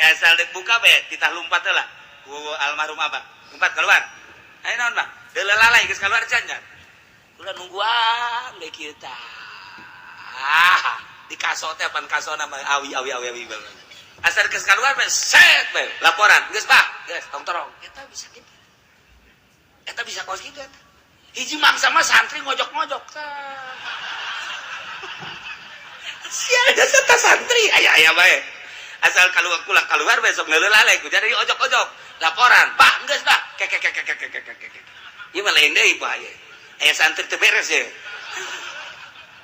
Asal dek buka be titah lumpat lah ku almarhum abah. Lumpat keluar. Ayo naon bah? Deuleu lalai geus keluar can nya. Kula nungguan we kieu tah. Ah, di kaso teh pan kasona mah awi awi awi awi banget. Asal geus keluar be set be laporan geus bah, geus tong torong. Eta bisa kitu. Eta bisa kos kitu eta. Hiji mangsa mah santri ngojok-ngojok tah. Sial jasa ta santri aya aya bae. Asal keluar kula keluar besok ngeuleuh lalai ku jadi ojok-ojok laporan bah geus bah ke ke ke ke ke ke ke ke. Ieu mah lain deui bahaya. Aya santri teu beres ya.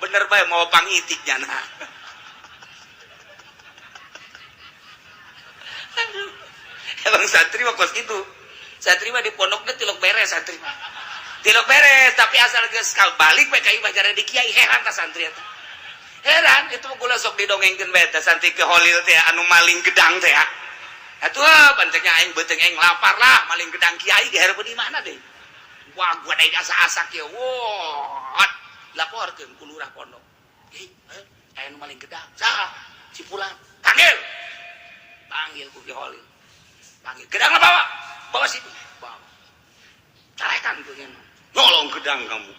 Bener bae mau pangitik nyana. Aduh. Emang santri mah kos kitu. Santri mah di pondokna tilok beres santri mah. Tilok beres tapi asal geus balik we ka imah jare di kiai heran ta santri eta. Heran itu mah kula sok didongengkeun bae teh santri ke Holil teh anu maling gedang teh. Atuh panteknya aing beuteung aing lapar lah maling gedang kiai ge heureup di mana deui. Wah gua deui asa-asak ye. Wah, laporkeun ku lurah pondok. Hei, aya nu maling gedang. Saha? Si fulan. Panggil. Panggil ku Ki Holil. Panggil. Gedangna bawa. Bawa sini. Bawa. Carekan ku nya. Nolong gedang kamu.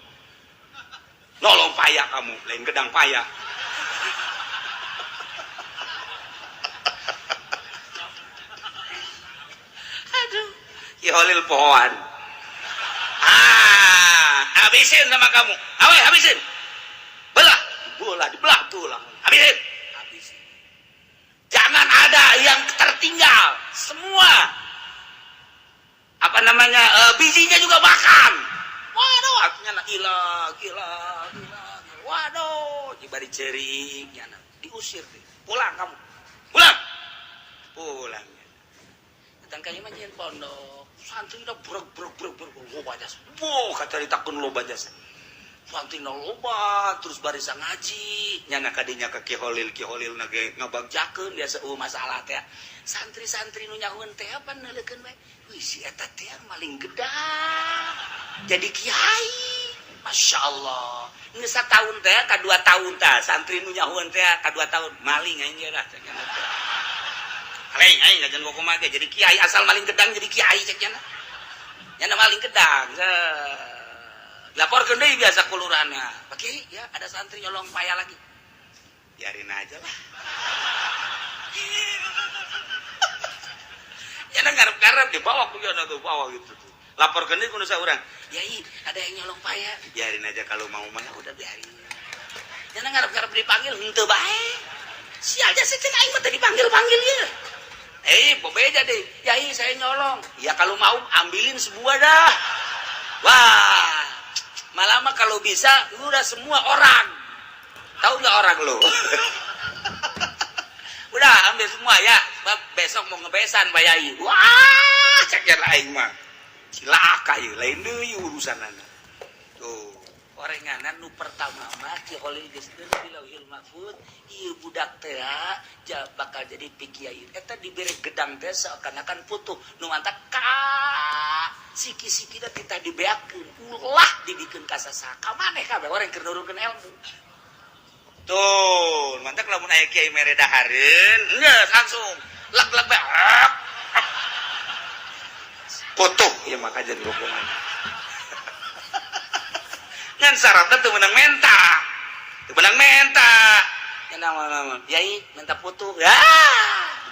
Nolong paya kamu, lain gedang paya. Aduh, Ki Holil pohoan. Ah, habisin sama kamu. Awe, habisin. Belah, bola dibelah tulang. Habisin. Habisin. Jangan ada yang tertinggal. Semua. Apa namanya? Bijinya juga makan. Waduh, artinya nak hilang, hilang, hilang. Waduh, dibari cering, ya, diusir deh. Pulang kamu. Pulang. Pulang. Datang ka imah nyieun pondok. Santri udah brek brek brek brek loba jasa. Wah, kata ditakun loba jasa. Santri na loba terus barisan ngaji. Nyana kadinya ka Ki Holil, Ki Holil na ge ngabagjakeun biasa eueuh masalah teh. Santri-santri nu nyahoeun teh apa neuleukeun bae. Wih, si eta teh maling gedang. Jadi kiai. Masya Allah. Geus sataun teh ka 2 tahun tah santri nu nyahoeun teh ka 2 tahun maling aing ge lah cek nya teh. Maling aing jajan kumaha ge jadi kiai asal maling gedang jadi kiai cek nya. Nya maling gedang. Laporkeun deui biasa ku lurahna. Pak Kiai, ya ada santri nyolong paya lagi. Biarin aja lah. Ya ngarep-ngarep dibawa ku nya tuh bawa gitu tuh. Laporkeun deui ku nu saurang. Yai, ada yang nyolong paya. Biarin aja kalau mau mah udah biarin. Nya ngarep-ngarep dipanggil henteu bae. Sial jasa cek aing mah teu dipanggil-panggil ieu. Bebeja deh. Yai, saya nyolong. Ya kalau mau ambilin sebuah dah. Wah, malah mah kalau bisa udah semua orang. Tahu nggak orang lo? Udah ambil semua ya. Sebab besok mau ngebesan Pak Yai. Wah, cek aing mah. Cilaka ieu, lain deui urusanana. Tuh, orenganan nu pertama mah Ki Holil geus di Lauhil Mahfud, ieu budak teh bakal jadi pikiai. Eta dibere gedang teh seakan-akan putuh. Nu mantak ka siki-siki teh titah dibeakeun, ulah dibikeun ka sasaha. Ka maneh kabeh orang keur nurunkeun ilmu. Tuh, mantak lamun aya kiai mere dahareun, geus langsung leg-leg bae. Putuh ieu mah kajian hukuman. Ngan syaratna teu meunang menta. Teu meunang menta. Ya nama-nama, yai minta putuh. Ya,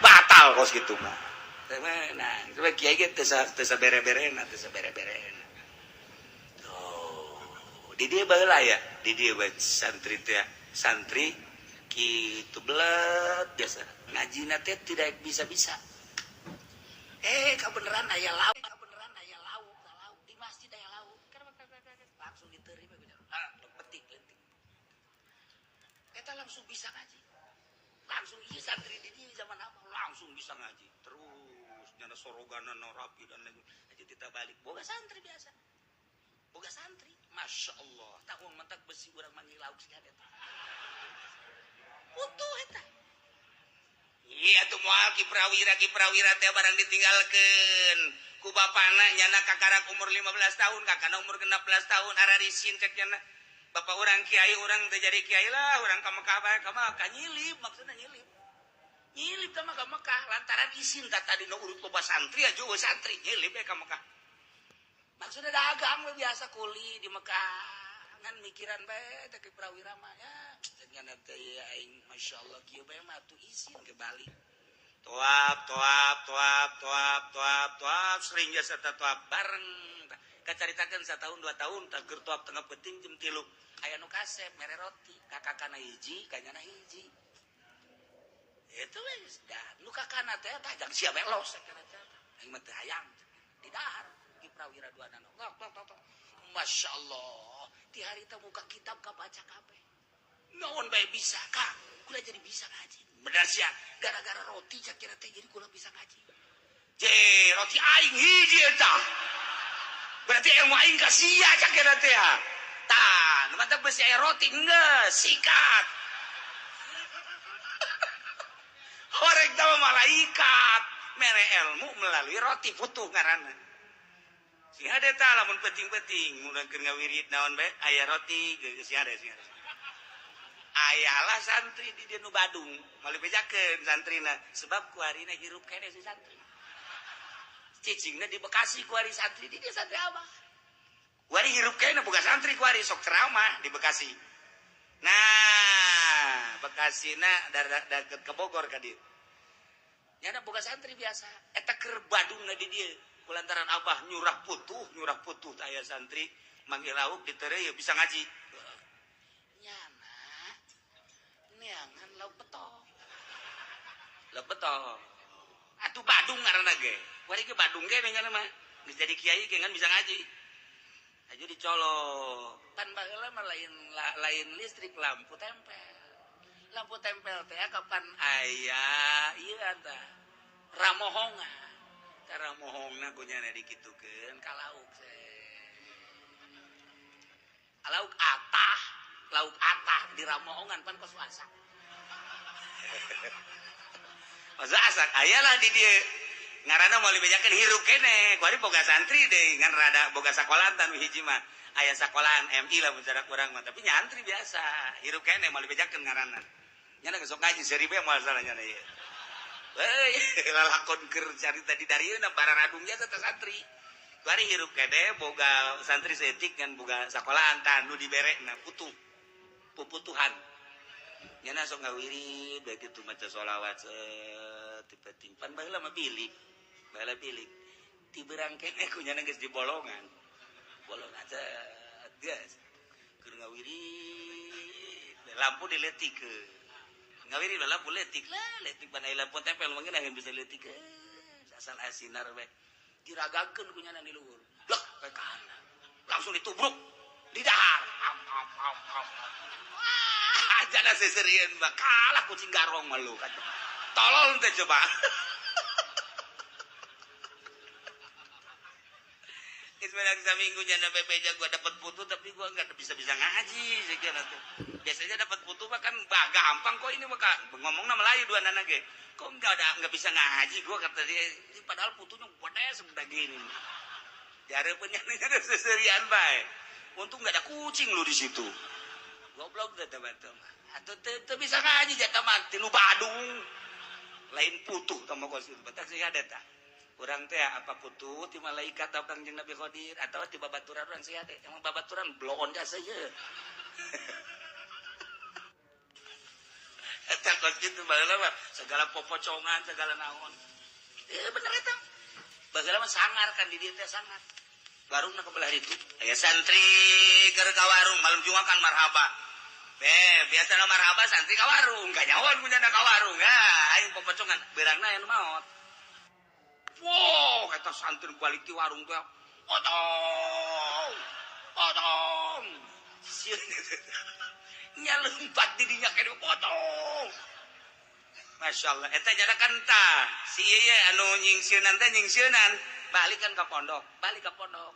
batal kos kitu mah. Teu meunang. Coba kiai ge teu sabere-berena, teu sabere-berena. Tuh, di dieu baheula ya, di dieu bae santri teh, santri kitu belet biasa. Ngajina teh tidak bisa-bisa. Kabeneran aya lauk, kabeneran aya lauk, lauk di masjid aya lauk. Langsung diterima ah, petik leutik. Eta langsung bisa ngaji. Langsung ieu santri di dieu zaman apa langsung bisa ngaji. Terus nyana soroganan rapi dan lain. Aja kita balik boga santri biasa. Boga santri, Masya Allah. Tak uang mentak besi urang manggil lauk sih eta. Putuh eta. Iya tuh moal Ki Prawira teh barang ditinggalkeun ku bapana nyana kakarak umur 15 tahun kakana umur 16 tahun ararisin cek nyana bapak urang kiai urang teh jadi kiai lah urang ka Mekah bae ka Mekah nyilip maksudna nyilip nyilip teh mah ka Mekah lantaran Kulantaran isin tak tadi nu urut loba santri aja eueuh santri nyelip we ka Mekah. Maksudnya dagang we biasa kuli di Mekah. Ngan mikiran bae teh prawira mah ya cenah teh aing masyaallah kieu bae mah atuh isin ke Bali. Toap toap toap toap toap toap sering jasa toap bareng. Kacaritakeun satahun 2 tahun tah keur toap tengah peuting jam 3. Aya nu kasep mere roti kakakana hiji kanyana hiji. Itu wes dah nu kakana teh tah jang sia bae los kana teh. Aing mah teu hayang didahar di prawira duanana. Tok tok tok. Masya Allah, di hari teh muka kitab kabaca kabeh. Naon bae bisa ka, kula jadi bisa ngaji. Bener sia, gara-gara roti cakira teh jadi kula bisa ngaji. Je, roti aing hiji eta. Berarti ilmu aing ka sia cakira teh. Tah, nu mantap besi aya roti enggeus, sikat. Horeg teh malaikat mere ilmu melalui roti putuh ngaranna. Sing hade tah lamun penting-penting mun keur ngawirid naon bae aya roti geus sing hade sing hade. Ayalah santri di dieu nu Badung, moal dibejakeun santrina sebab kuarina hirup keneh si santri. Cicingna di Bekasi kuari santri di dieu santri abah. Kuari hirup keneh boga santri kuari sok ceramah di Bekasi. Nah, Bekasina deket ke Bogor ka dieu. Nyana boga santri biasa, eta keur Badungna di dieu. Kulantaran abah nyurah putuh aya santri manggil lauk ditereu bisa ngaji. Nyana neangan lauk betok. Lauk betok. Atuh Badung ngaranna ge. Wari ge Badung ge nyana mah. Geus jadi kiai ge ngan bisa ngaji. Aju dicolok. Pan baheula mah lain listrik lampu tempel. Lampu tempel teh kapan aya ieu tah. Ramohongan. Karamohongna ku nyana dikitukeun ka lauk lauk atah di ramohongan pan kos asak. Kos asak ayalah di dieu ngaranna moal dibejakeun hirup keneh kuari boga santri deui ngan rada boga sakolaan tan hiji mah aya sakolaan MI lah mun cara kurang mah tapi nyantri biasa hirup keneh moal dibejakeun ngaranna nyana geus sok ngaji seuri bae moal salah nyana ieu. Hei, lalakon keur carita di darieuna bararadung jasa teh santri. Bari hirup kene boga santri seetik ngan boga sakolaan tah nu diberekna putuh. Puputuhan. Nyana sok ngawirid bae kitu maca sholawat tipe timpan baheula mah bilik. Baheula bilik. Ti beurang keneh ku nyana geus dibolongan. Bolongan set geus. Keur ngawirid lampu dileutikeun. Ngawiri lah lampu letik lah letik panai lampu tempel mungkin akan bisa letik asal asinar we diragakeun ku nyana di luhur blek ke kanan langsung ditubruk di dahar am am am am wah jana seserieun mah kalah kucing garong mah lu tolol teh coba. Ismail saminggu jana bebeja gua dapat putu tapi gua enggak bisa-bisa ngaji sekian tuh. Biasanya dapat putu mah kan bah, gampang kok ini mah ngomongna Melayu dua nana ge. Kok enggak bisa ngaji gua kata dia ini padahal putunya gede sebudak gini. Dihareupeun nya seserian bae. Untung enggak ada kucing lu di situ. Goblok teh teman-teman. Atuh teu bisa ngaji jatah mah ti nu Badung. Lain putuh tah mah kos batak sih ada tah. Urang teh apa putu ti malaikat atau Kangjeng Nabi Khadir atau ti babaturan urang sia teh emang babaturan bloon jasa ye. Eta kos kitu baheula mah segala popocongan segala naon. Bener eta. Baheula mah sangar kan di dieu teh sangar. Warungna ke belah ditu. Aya santri keur ka warung malam Jumat kan marhaba. Biasana marhaba santri ka warung, kanyahoan kunyana ka warung. Ah, aing popocongan beurangna aya nu maot. Wow, kata santri kualiti warung tuh. Otong, otong. Nya lompat dirinya kayak potong. Masya Allah. Eta jada kan tah. Si ieu anu nyingsieunan teh nyingsieunan. Balik kan ke pondok, balik ke pondok.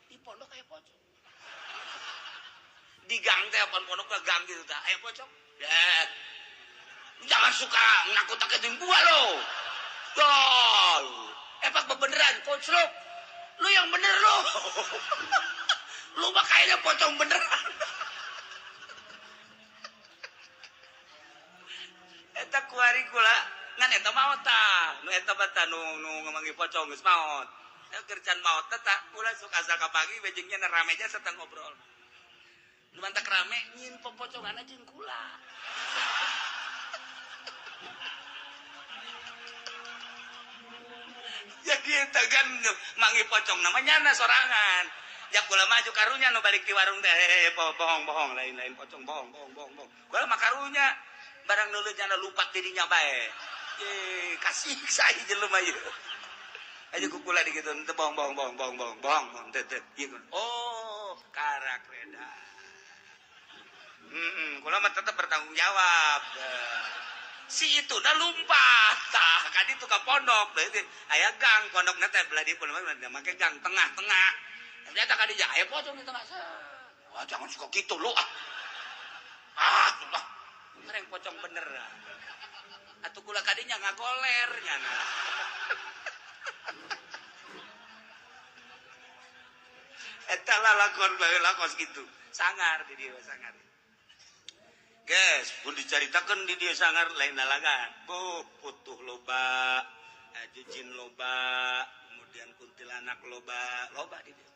Di pondok aya pocong. Di gang teh apaan pondok ke gang gitu tah. Aya pocong. Deh. Jangan suka nakut-nakutin gua lo. Dol. Pak beneran koclok. Lu yang bener lu. Lu mah kayaknya pocong beneran. Eta kuari kula ngan eta mah tah. Nu Eta mah tah nu manggih pocong geus maot. Keur can maot teh tah ulah sok asa kapanggih we jeung nya rame aja serta ngobrol. Nu mantak rame nyin popocongan jeung kula. Jadi eta kan manggih pocong namanya na sorangan. Ya kula maju karunya nu balik di warung teh bohong bohong lain-lain pocong bohong bohong bohong bohong. Kula mah karunya barang nuleuh jana lupat dirinya bae. Ye kasih saya jelema ieu. Aja kukula di gitu, ente bohong bohong bohong bohong bohong bohong bohong teh teh. Oh, karak reda. Kula mah tetep bertanggung jawab. Si itu dah lumpat tah ka ditu ka pondok berarti aya gang pondokna teh belah dieu make gang tengah-tengah. Ternyata ka dieu aya pocong di tengah. Wah, jangan suka gitu lu ah. Ah, lah. Ngereng pocong bener. Atuh kula kadinya ngagoler nyana. Eta lalakon baheula kos kitu. Sangar di dieu sangar. Guys, pun dicaritakeun di dieu sangar lain lalagan. Bu, putuh loba, jin loba, kemudian kuntilanak loba, loba di dieu.